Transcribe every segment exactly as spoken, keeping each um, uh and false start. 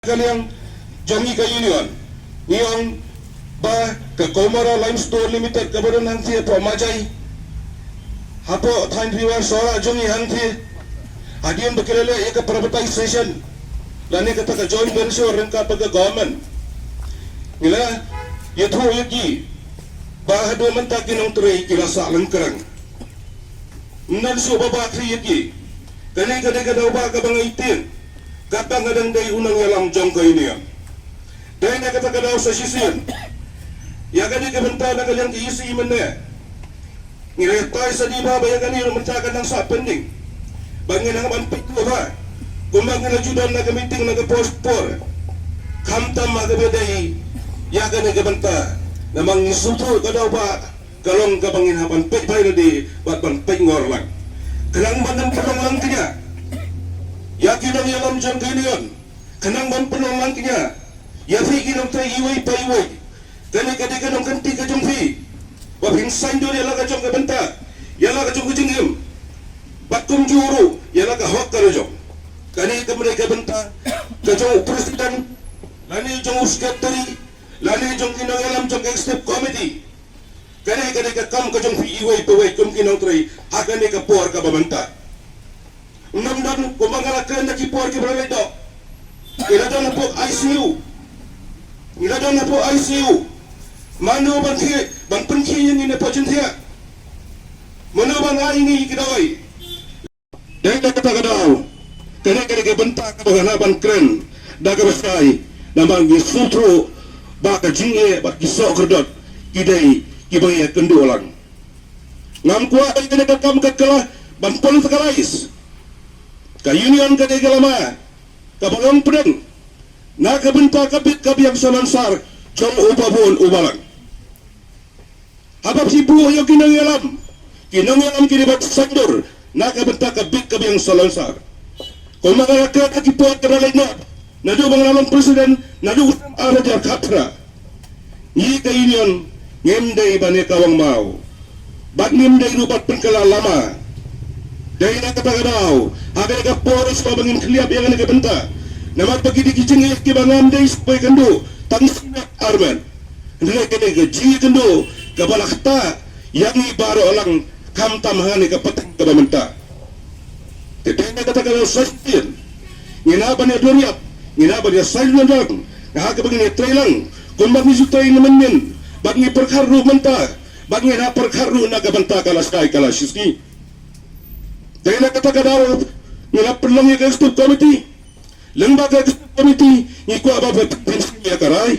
Ka liang jong ngi ka union, ngi ong ba ka Komara Limestone Limited kaba don hangthie hapoh Majai, hapoh thaiñ Ri War Sohra jong ngi hangthie, hadien ba ki la leh ïa ka privatization lane kata ka joint venture ryngkat bad ka government, ngi la ïathuh ïa ki ba haduh mynta ki nongtrei ki la sah lyngkrang. Ym don shuh ba bah khlieh ïa ki. Kane ka dei ka daw bah kaba nga ïa tieng katba nga dang dei u nongïalam jong ka union. Dei na kata ka daw sa shisien, ïa kane ka bynta na ka liang ka E C mynne, ngi la ïatai sha D.E.W.A. ba ïa kane ruh mynta ka dang sah pending. Ba ngin nang ban peit ruh ba kumba ngi la ju don na ka meeting na ka por por. Khamtam ha kaba dei ïa kane ka bynta, namar ngi sngewthuh ka daw bah ka long kaba ngin hap ban peit bha lade bad ban peit ngor lang. Khnang ban ym pynlong lang kñia ïa ki nongïalam jong ka union, khnang ban pynlong lang kñia ïa phi ki nongtrei iwei pa iwei. Kane ka dei ka nongkynti ka jong phi ba phin saiñdur ïa la ka jong ka bynta, ïa la ka jong ka jingim, bad kumjuh ruh ïa la ka hok ka la jong. Kane ka dei ka bynta ka jong u president, lane jong u secretary, lane jong ki nongïalam jong ka executive committee. Kane ka dei ka kam ka jong phi iwei pa iwei kum ki nongtrei ha kane ka por kaba mynta. Ym don kumba nga la kren da ki por kiba la leit noh. Ngi la don hapoh I C U. Ngi la don hapoh I C U. Mano ban khie, ban pynkhie ïa ngi na poh jingthiah? Mano ban ai ïa ngi ki dawai? Dei na kata ka daw, kane ka dei ka bynta kaba nga hap ban kren da kaba shai, namar ngi sngewthuh ba ka jingeh bad ki soh kordor ki dei kiba ïakynduh lang. Ngam kwah ba kane ka kam ka kylla ban politicalize. Ka union ka dei ka lama kaba long pdeng na ka bynta ka bit ka biang salonsar jong uba bun uba lang. Haba phi buh ïa ki nongïalam, ki nongïalam ki dei ban saiñdur na ka bynta ka bit ka biang salonsar. Kumba nga la kren ha ki por kiba la leit noh, naduh ba nga la long president naduh u snem ar hajar khatphra, ngi ka union ngim dei ban ïa kawang maw bad ngim dei ruh ban pynkylla lama. Dei na kata ka daw, ha kane ka por shuwa ba ngin khylliap ïa kane ka bynta, namar ba ki dei ki jingeh kiba ngam dei shuh ban ïakynduh tang shi miet ar miet. Hynrei kane ka jingïakynduh kaba la ktah ïa ngi baroh lang, khamtam ha kane ka pateng kaba mynta. Te dei na kata ka daw sa shisien, ngin hap ban ïa don ïap, ngin hap ban ïa saiñdur lang ha kaba ngin ïa trei lang, kumba ngi ju trei na mynnin bad ngi pyrkhat ruh mynta bad ngin hap pyrkhat ruh na ka bynta ka lashai ka lashisngi. Dei na kata ka daw ngi la pynlong ïa ka executive committee. Lyngba ka executive committee ngi kwah ba pynshai ïa ka rai.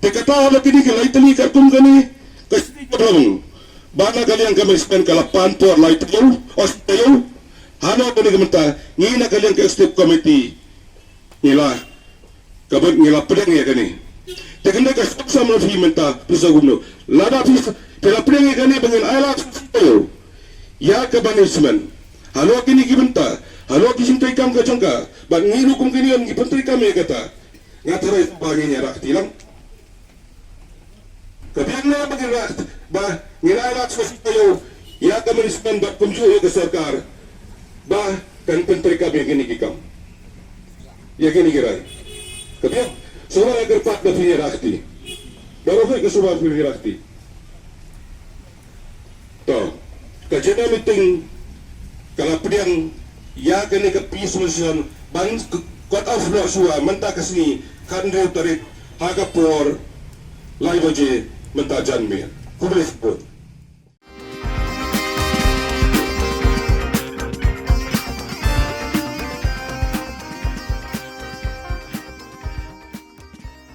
Te kata ha la kine ki lai tylli katkum kane ka sngi ka ba long ba na ka liang ka management ka la pan por lai taïew, o shi taïew. Hano kane ka mynta ngi na ka liang ka executive committee ngi la, ka ban ngi la pdeng ïa kane. Te kane ka shong sam la phi mynta pisa kumno lada phi, phi la pdeng ïa kane ba ngin ai lad ïa ka management. Hano kine ki bynta, hano ki jingtrei kam ka jong ka, bad ngi ruh kum kine ngi pyntrei kam ïa kata. Nga tharai ba ngin ïa rah kti lang. Ka biang na ba ngin rah, ba ngin ai lad shuwa shuwa ïa ka management bad kumjuh ïa ka sorkar ba kan pyntreikam ïa kine ki kam, ïa kine ki rai. Ka biang, shuwa nga kyrpad ba phin ïa rah kti. Baroh hi ka shuwa phin ïa rah kti. To, ka general meeting ka la pdiang ïa kane ka peace solution ban cut off noh shuwa mynta ka sngi khathynriew tarik ha ka por lai baje mynta janmiet. Khublei shibun.